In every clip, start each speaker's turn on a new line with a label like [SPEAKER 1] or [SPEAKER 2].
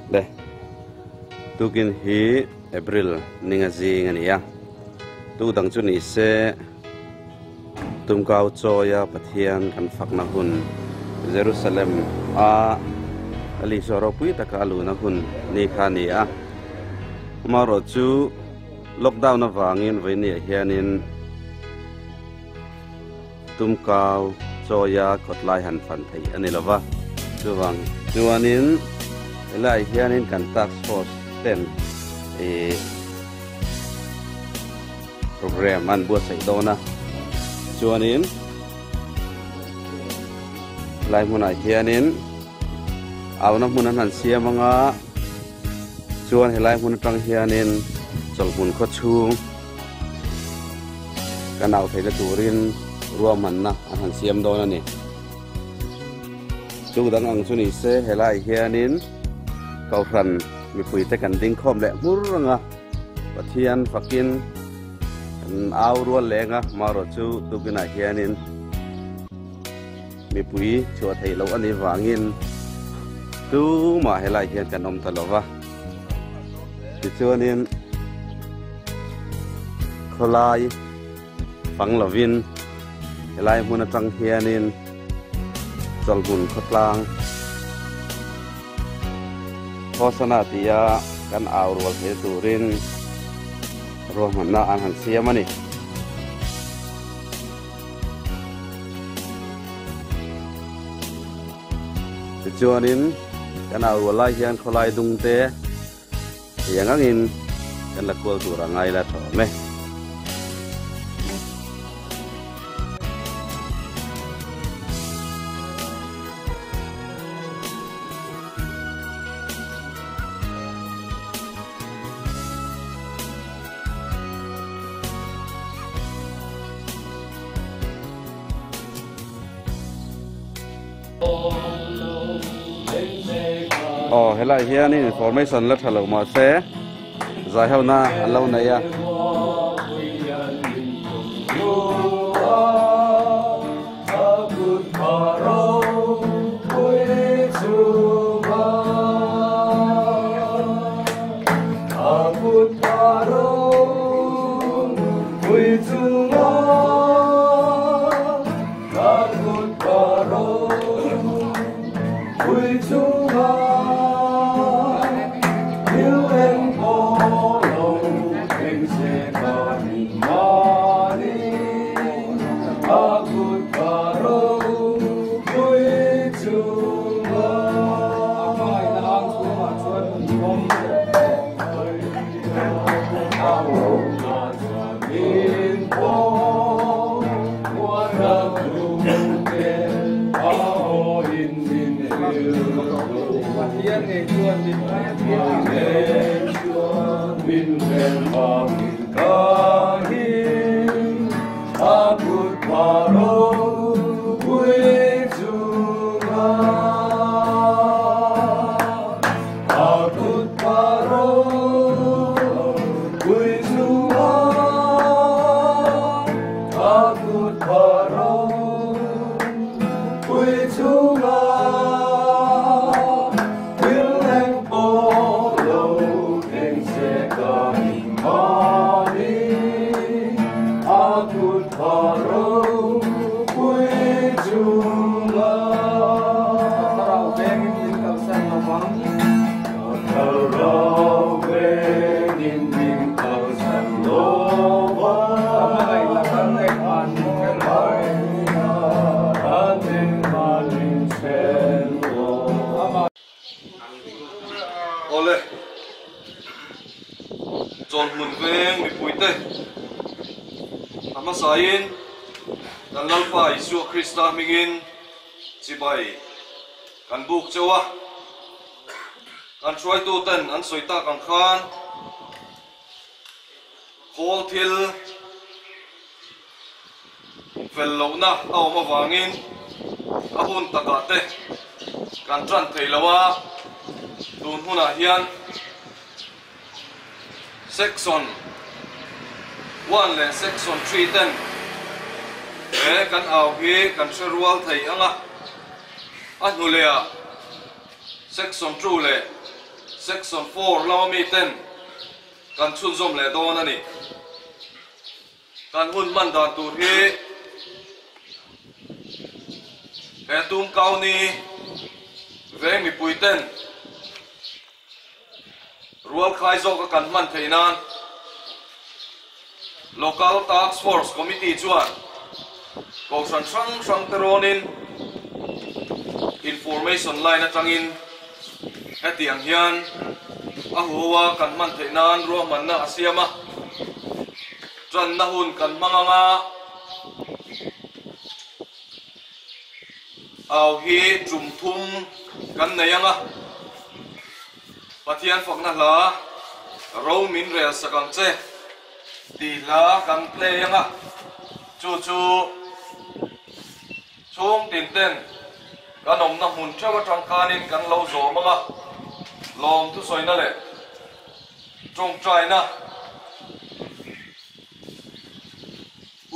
[SPEAKER 1] Le tukin hi April ninga zing a ni a, tu dang chu ni se tumkau chawia Pathian kan fakna hun Jerusalem a Isua ropui taka a luhna hun ni kha a ni a, amaherawh chu lockdown avangin vawinia hianin Tumkau chawia khawtlai han fan theih a ni lo va, chuvang chuanin helaiah hianin kan task force ten ih program an buatsaih dawn a, chuanin helai hmunah hianin auna hmun an han siam anga chuan helai hmun atang hianin chawlhhmun khawchhung. Ka nau theihna turin ruahmanna an han siam dawn a ni. Chu dang ang chu ni se helai hianin Kohhran mipuite kan ding khawm leh hmur rang a, Pathian fakin kan au rual leng a, marawh chu tukinah hianin mipui chhuah theih loh a nih vangin tumah helai hian kan awm ta lo va. Tichuanin khawlai fang lovin helai hmun atang hianin chawlhmun khawtlang Hosana tia kan au rual thei turin ruahmanna an han siam a ni. Tichuanin kan au rual lai hian khawlai dung te thei ang angin kan la kual tur a ngai la tha awm e. Aw helai hianin information la tha lo mahse zai ho na an lo nei a.
[SPEAKER 2] Awle, Chawlhmun veng mipuite a hmasain kan Lalpa Isua Krista hmingin chibai kan buk cheu a, kan hruaituten an sawi tak ang khan khawl thil Fel lohna a awm avangin a hun takah te kan tan thei lo a, tun hunah hian Section one leh Section three ten he kan au hi kan hre rual thei ang a, a hnu lehah Section two leh. Section 4 lama mi ten kan chhunzawm leh dawn a ni. Kan hun hman dan tur hi he tum kau ni veng mipui ten rual khai zawka kan hman theih nan Local Task Force Committee chuan Kohhran hrang hrang te rawnin Information line atangin hetiang hian a huho a kan hman theih nan ruahmanna a siam a, tanna hun kan hmang anga au hi tum thum kan nei anga Pathian fakna hla ro min rel sak ang che tih hla kan play anga chu chu Chhung tin ten kan awmna hmun theuh atang khanin kan lo zawm ang a, lawm thusawina leh tawngtaina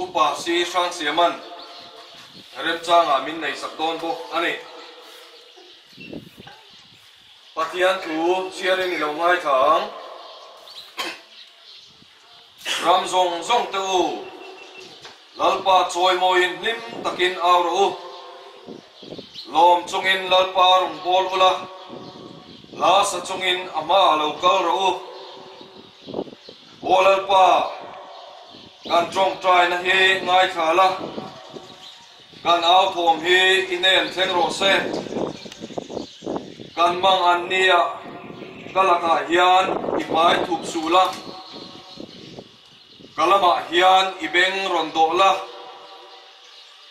[SPEAKER 2] Upa Si Hrangsiaman remchangah min neihsak dawn bawk a ni. Pathian thu chhiarin i lo ngaithla ang. Ram zawng zawng te u, Lalpa chawimawiin hlim takin au rawh u. Lawm chungin Lalpa rawn bawl ula, hla sa chungin a hmaah lo kal rawh u. Aw Lalpa, kan tawngtaina hi ngaithla la, kan au thawm hi i hnen thleng rawh se. Kan mang an nia, ka lakah hian i hmai thup suh la. Ka lamah hian i beng rawn dawh la,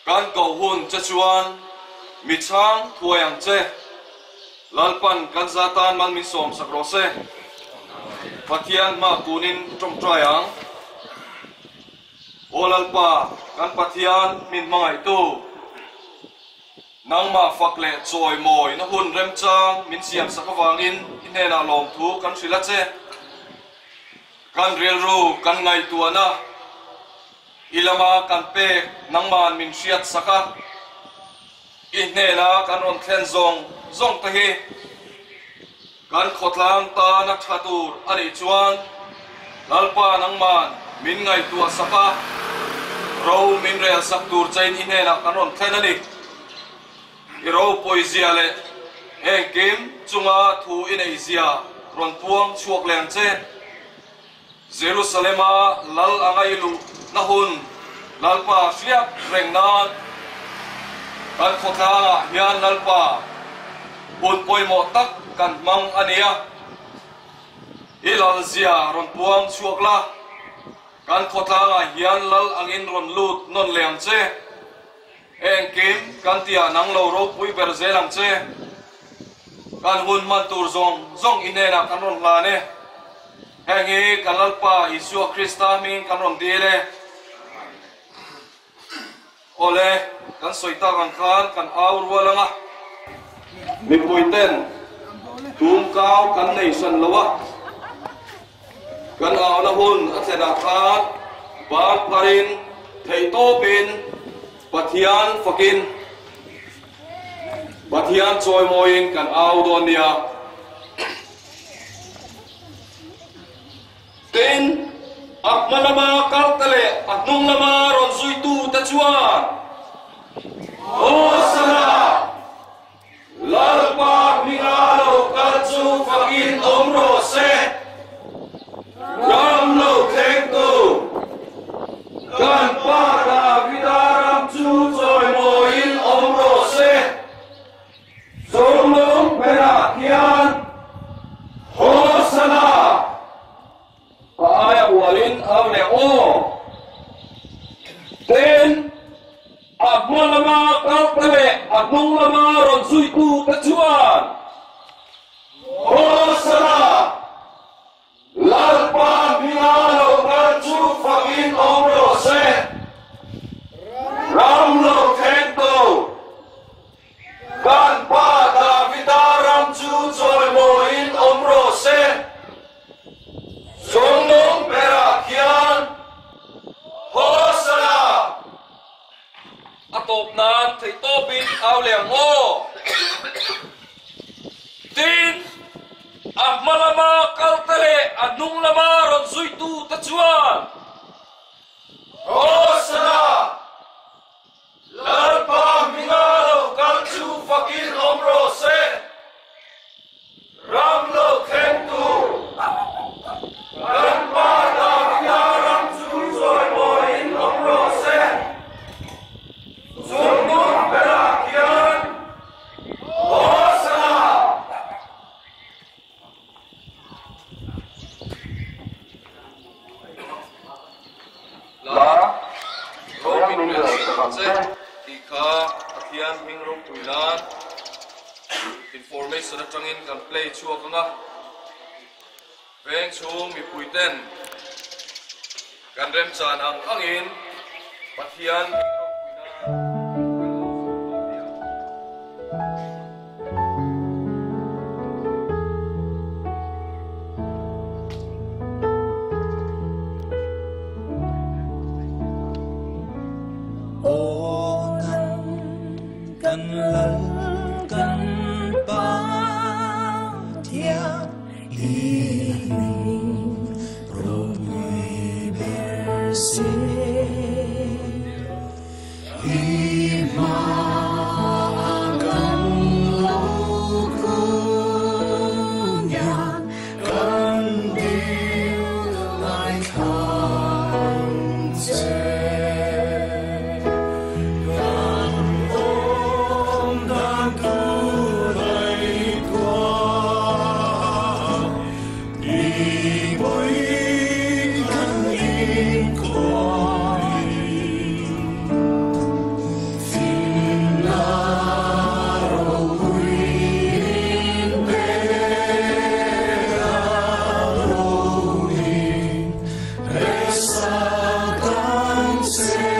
[SPEAKER 2] kan koh hun che chuan mi chhang thuai ang che. Lalpan kan za tan mal min sawm sak rawh se. Pathian hma kunin tawngtai ang. Aw Lalpa, kan Pathian min hmangaihtu. Nangmah fak leh chawimawi na hun remchang min siam sak avangin i hnenah lawmthu kan hrilh a che. Kan rilru kan ngaihtuahna i lama kan pek nangman min hriat sak a, i hnena kan rawn thlen zawng zawng te hi kan khawtlang tana tha tur a nih chuan Lalpa nangman min ngaihtuah sak a, ro min rel sak tur chein i hnenah kan rawn thlen a ni. I ropawizia leh engkim chunga thu i neihzia rawn puang chhuak leh ang che. Jerusalema lal anga i luhna hun Lalpa hriat reng nan kan khawtlangah hian Lalpa hun pawimawh tak kan hmang a nia. I lalzia rawn puang chhuak la, kan khawtlangah hian lal angin rawn lut nawn leh ang che. Engkim kan tihah nang lo ropui ber zel ang che. Kan hun hman tur zawng zawng i hnenah kan rawn hlan e. Heng hi kan Lalpa Isua Krista hmingin kan rawn dil e. Awle, kan sawi tak ang khan kan au rual ang a. Mipui ten tum kau kan nei hran lo a. Kan auna hun a thlenah khan ban pharin theihtawpin Pathian fakin Pathian chawimawiin kan au dawn nia. Tin, a hma lama kalte leh a hnung lama rawn zuitute chuan, Hosana! Lalpa hminga lo kal chu fakin awm rawh se, ram lo thlengtu kan Pa Davida ram chu chawimawiin awm rawh se. Chawlhlawm berah hian Hosana! A aia ualin au leh aw. Tin, a hma lama kalte leh. hma lama kalte leh a hnung lama rawn zuitute chuan, Hosana! Lalpa hminga lo kal chu fakin awm rawh se! Ram lo thleng tur kan Pa Davida ram chu chawimawiin awm rawh se! Chungnung berah hian Hosana! La ro min rel sak ang che tih kha Pathian hming ropui nan information atangin kan play chhuak ang a, veng chhung mipui ten kan remchan ang angin Pathian hming ropui nan kan lo sawi dawn nia.
[SPEAKER 3] Aw nang kan lal kan Pathian i hming ropui ber se. I hma kan lo kun hian kan dil ngaithlang che. Kan awm dan tur ngaihtuah i pawi kan inkhawih. Finna ropui inpek a rohing resa kan che.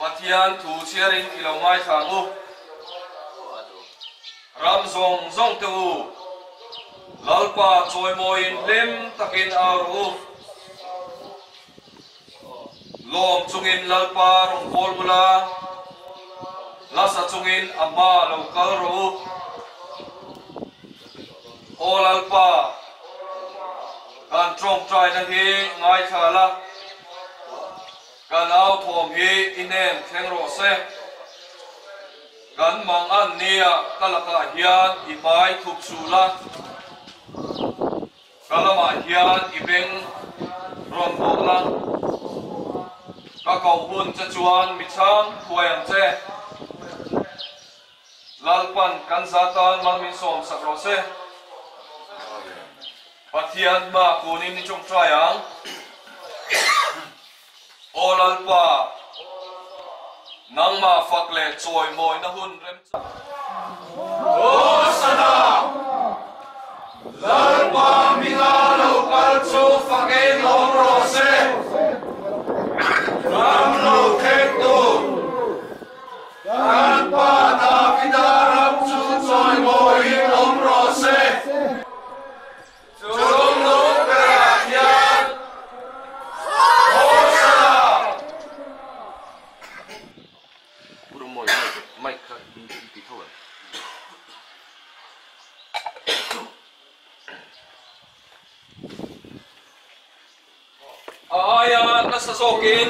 [SPEAKER 2] Pathian thu chhiarin i lo ngaithla ang u. Ram zawng zawng te u, Lalpa chawimawiin hlim takin au rawh u. Lawm chungin Lalpa rawn kawl bula, Lasa chungin a hma lo kal rawh u. Aw Lalpa, kan tawngtaina hi ngaithla la, kan au thawm hi i hnen thleng rawh se. Kan mang an nia ka lakah hian i hmai thup suh la. Ka lamah hian i beng rawn bawh la, ka koh hun che chuan mi chhang thuai ang che. Lalpan kan za tan mal min sawm sak rawh se. Pathian hma kunin i tawngtai ang. Aw Lalpa, nangmah fak leh chawimawina hun remchang. Hosana! Lalpa hminga lo kal chu fakin awm rawh se. Ram lo thleng tur kan Pa Davida ram chu chawimawiin awm rawh se. Chung lung berah hian Hosana! A aia nasa zawkin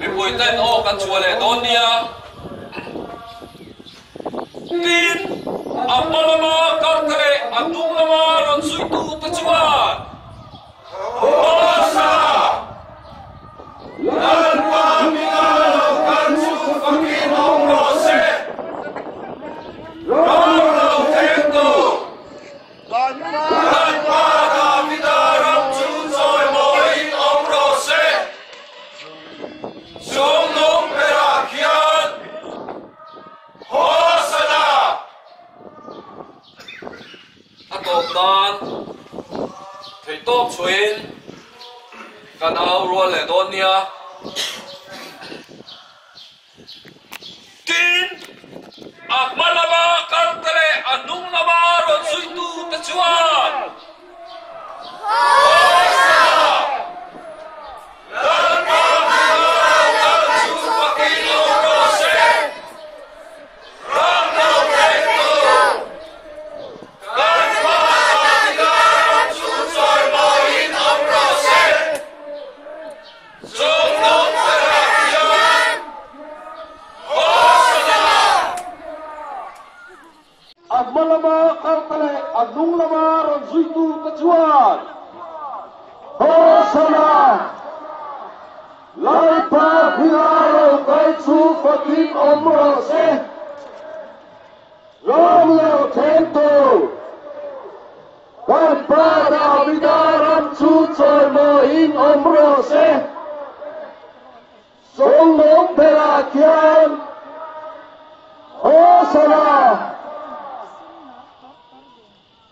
[SPEAKER 2] mipui ten aw kan chhuah leh dawn nia. Tin, a hma lama karte leh a hnung lama rawn zuitu te chuan Hmasa Lalpa hminga lo kal chu fakin awm rawh se, ram lo thleng tur. Lalpa Davida ram chu chawimawiin awm rawh se. Chung nung berah khian Hosana! A tawp nan theihtawp chhuahin kan au rual leh dawn nia. Tin, a hma lama kalte leh a hnung lama rawn zuitute chuan, Hosana! Lalpa hmuna kal chu fakin awm rawh se! Ram lo thleng tur kan Pa Davida ram chu chawimawiin awm rawh se! Chung lawng berah hian Hosana!
[SPEAKER 4] A hma lama karte leh a hnung lama rawn zuitute chuan Hosana! Lalpa hminga lo kal chu fakin awm rawh se! Ram lo thleng tur Kan Pa Davida ram chu chawimawiin awm rawh se. Sawlawm berah khian Hosana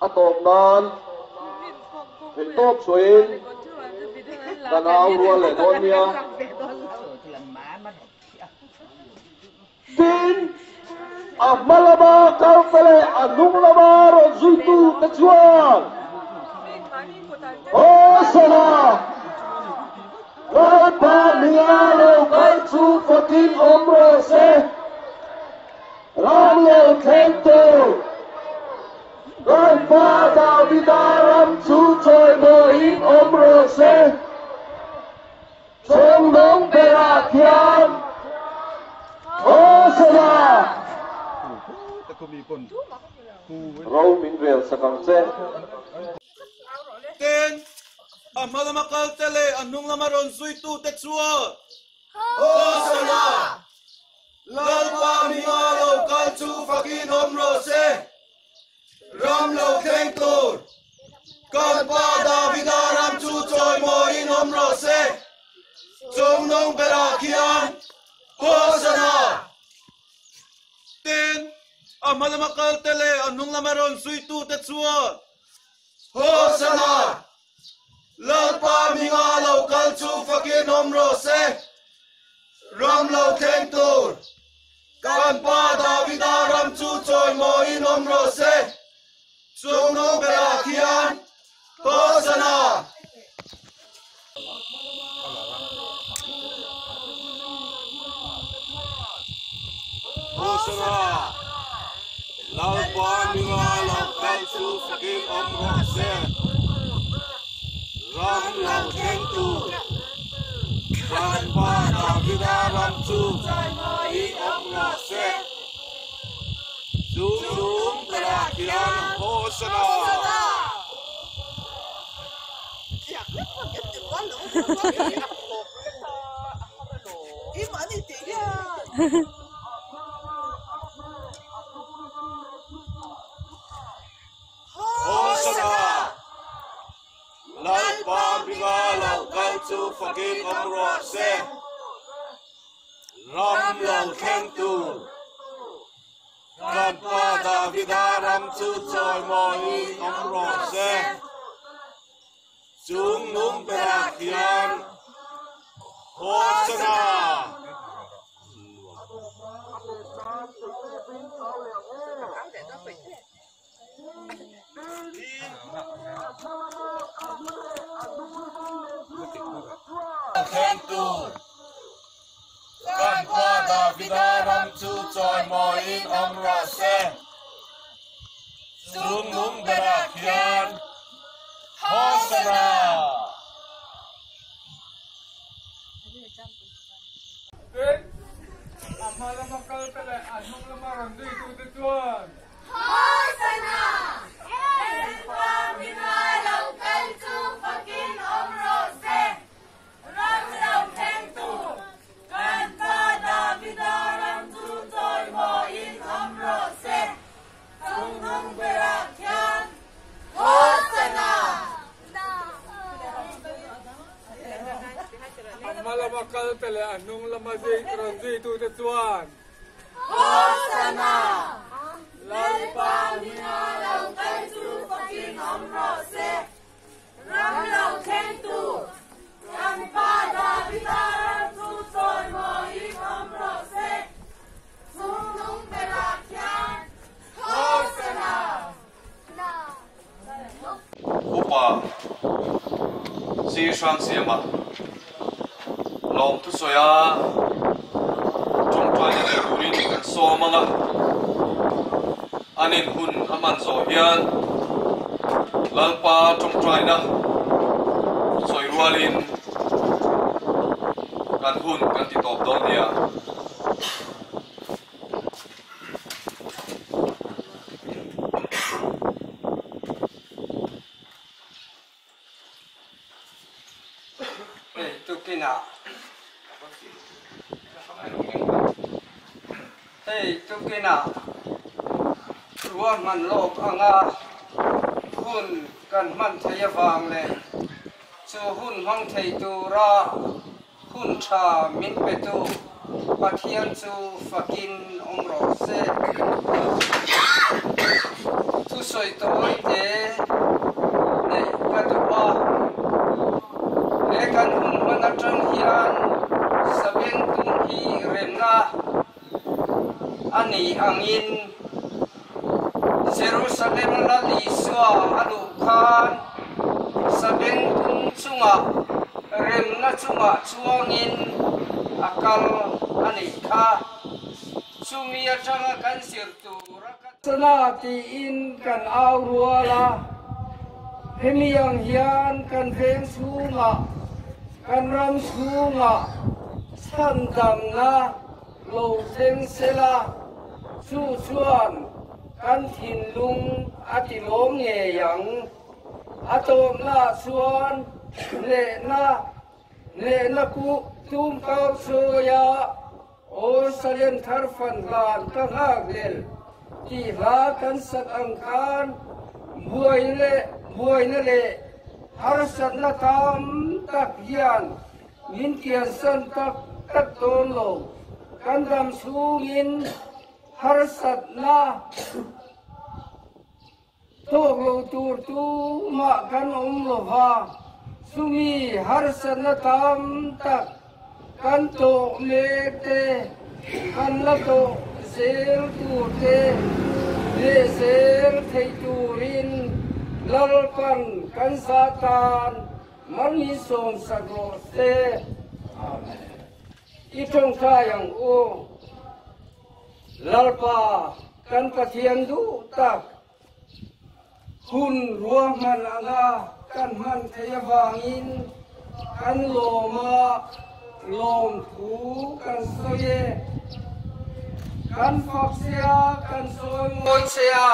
[SPEAKER 4] a tawp nan theihtawp chhuahin ka nau rual leh dawn nia. Tin, a hma lama kalte leh a hnung lama rawn zuitute chuan, Hosana! Lalpa hminga lo kal chu fakin awm rawh se, ram lo thleng tur Lalpa Davida ram chu chawimawiin awm rawh se. Chhungnung berah khian Hosana! Ro min rel sak ang che.
[SPEAKER 2] Tin, a hma lama kalte leh a hnung lama rawn zuitute chuan, Hosana! Lalpa hminga lo kal chu fakin awm rawh se! Ram lo thleng tur kan Pa Davida ram chu chawimawiin awm rawh se. Chungnung berah khian Hosana! Tin, a hma lama kalte leh a hnung lama rawn zuitute chuan Hosana! Lalpa hminga lo kal chu fakin awm rawh se. Ram lo thleng tur Kan Pa Davida ram chu chawimawiin awm rawh se, chungnung berah khian Hosana!
[SPEAKER 3] chu fakin awm rawh se. Ram lo thleng tur kan Pa Davida ram chu chawimawiin awm rawh se. Chung chung berah hian Hosana! Hosana! Lalpa hminga lo kal chu fakin awm rawh se. Ram lo thleng tur kan Pa Davida ram chu chawimawiin awm rawh se. Chung nung berah hian Hosana! Thlengtu kan Pa Davida ram chu chawimawiin awm rawh se. Chung nung berah hian Hosana!
[SPEAKER 5] Tin, a hma lama kal te leh a hnung lama rawn zuitute chuan.
[SPEAKER 6] Hosana! Lalpa hminga lo kal chu fakin awm rawh se. Ram lo thleng tur kan Pa Davida ram chu chawimawiin awm rawh se. Chung hnung berah khian Hosana!
[SPEAKER 5] A hma lama kal te leh a hnung lama rawn zuitute chuan.
[SPEAKER 6] Hosana! Lalpa hminga lo kal chu fakin awm rawh se. Ram lo thleng tur kan Pa Davida ram chu chawimawiin awm rawh se. Chung nung berah khian Hosana!
[SPEAKER 2] Upa Sir Hrangsiama lawm thusawia tawngtaina nei turin kan sawm ang a, an inhun a hman zawh hian Lalpa tawngtaina sawi rualin kan hun kan ti tawp dawn nia.
[SPEAKER 7] Hei tukinah Hei tukinah ruahman lawk anga hun kan hman thei avang leh chu hun hmang thei tura Hun tha min petu Pathian chu fakin awm rawh se. Thusawi tawi te neih ka duh a, he kan hun hman atang hian Sabengtung hi remna a ni angin Jerusalem Lal Isua a luh khan Sabengtung chungah remna chungah chuangin a kal a nih kha. Chumi atanga kan zir tura ka. Sana tiin kan au rual a, hemi ang hian kan veng chhungah, kan ram chhungah chhandamna Lo thleng sela, chu chuan kan thinlung a ti lawm ngei ang. A tawpnaah chuan hnehna, hnehna kuh tum kau sawia Aw Salem thar fan hlan ka nghak lel tih hla kan sak ang khan buai leh buaina leh harsatna tam tak hian Min kiansan tak tak dawn lo. Kan dam chhungin harsatna tawk lo tur tumah kan awm lo va, chumi harsatna tam tak kan tawh mek te, kan la tawh zel tur te leh zel thei turin Lalpan kan zah tan Mahni sawmsak rawh se. Amen. I tawngtai ang u. Lalpa kan Pathian duh tak. Hun ruahman anga kan hman theih avangin kan lawm a, lawmthu kan sawi e. Kan fak che a, kan sawi mawi che a,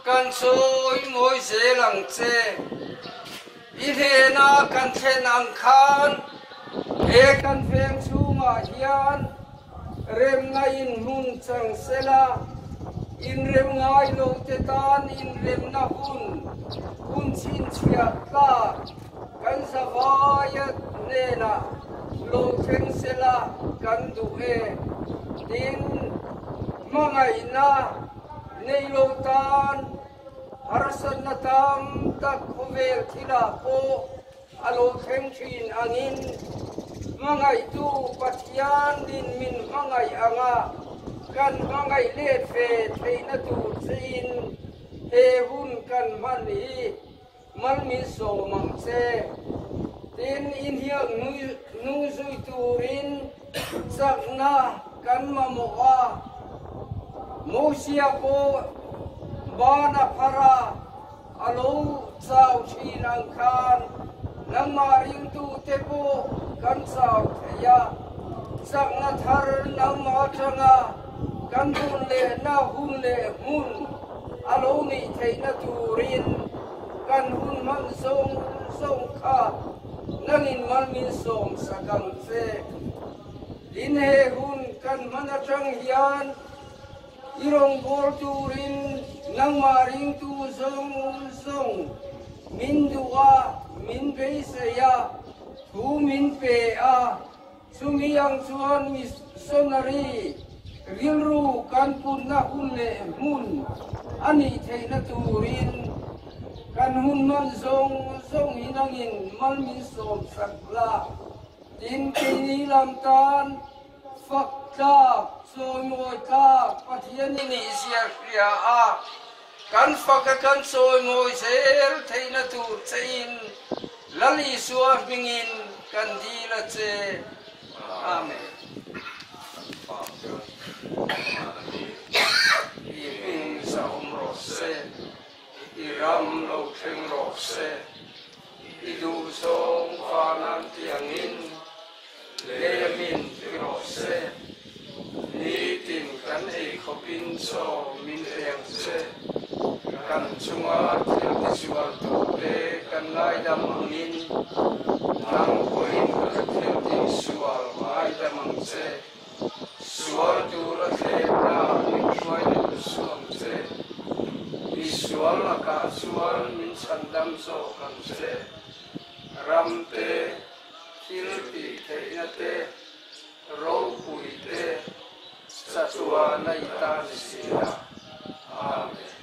[SPEAKER 7] kan sawi mawi zel ang che. I hnena kan thlen ang khan he kan veng chhungah hian remna in hmun chang sela, inrem ngai lo te tan inremna hun hun chhinchhiah tlak kan zavaia hnenah lo thleng sela kan duh e. Tin, hmangaihna nei lo tan Harsatna tam tak khawvel thilah pawh a lo thleng thin angin hmangaihtu Pathian din min hmangaih anga kan hmangaih let ve theihna tur chein he hun kan hman hi mal min sawm ang che. Tin, inhiak hnung zui turin chakna kan mamawh a. Mosia pawh ban a phar a, a lo chau thin ang khan nangmah ringtute pawh kan chau thei a. Chakna thar nangmah atanga kan hun lehna hun leh hmun a lo nih theihna turin kan hun hman zawng zawng kha nangin mal min sawm sak ang che. Tin he hun kan hman atang hian i rawngbâwl turin nangmah ringtu zawng zawng min duh a, min beisei a, thu min pe a, chumi ang chuan missionary rilru kan putna hun leh hmun a nih theihna turin kan hun hman zawng zawng hi nangin mal min sawm sak la. Tin, keini lam tan fak tlak, chawimawi tlak Pathian i nih zia hria a, kan faka kan chawimawi zel theihna tur chein Lal Isua hmingin kan dil a che. Amen. I hming zahawm rawh se, i ram lo thleng rawh se. I duh zawng van an ti angin lei amin ti rawh se. Nitin kan ei khawpin chaw min pe ang che. Kan chunga thil tisual tute kan ngaidam angin nang pawhin kan thil tihsual ngaidam ang che. Sual tura thlenna min hruai duh suh ang che. Mi sual lakah chuan min chhandam zawk ang che. Ram te, thil tih theihna te, ropui te, chatuana i tan si a. Amen.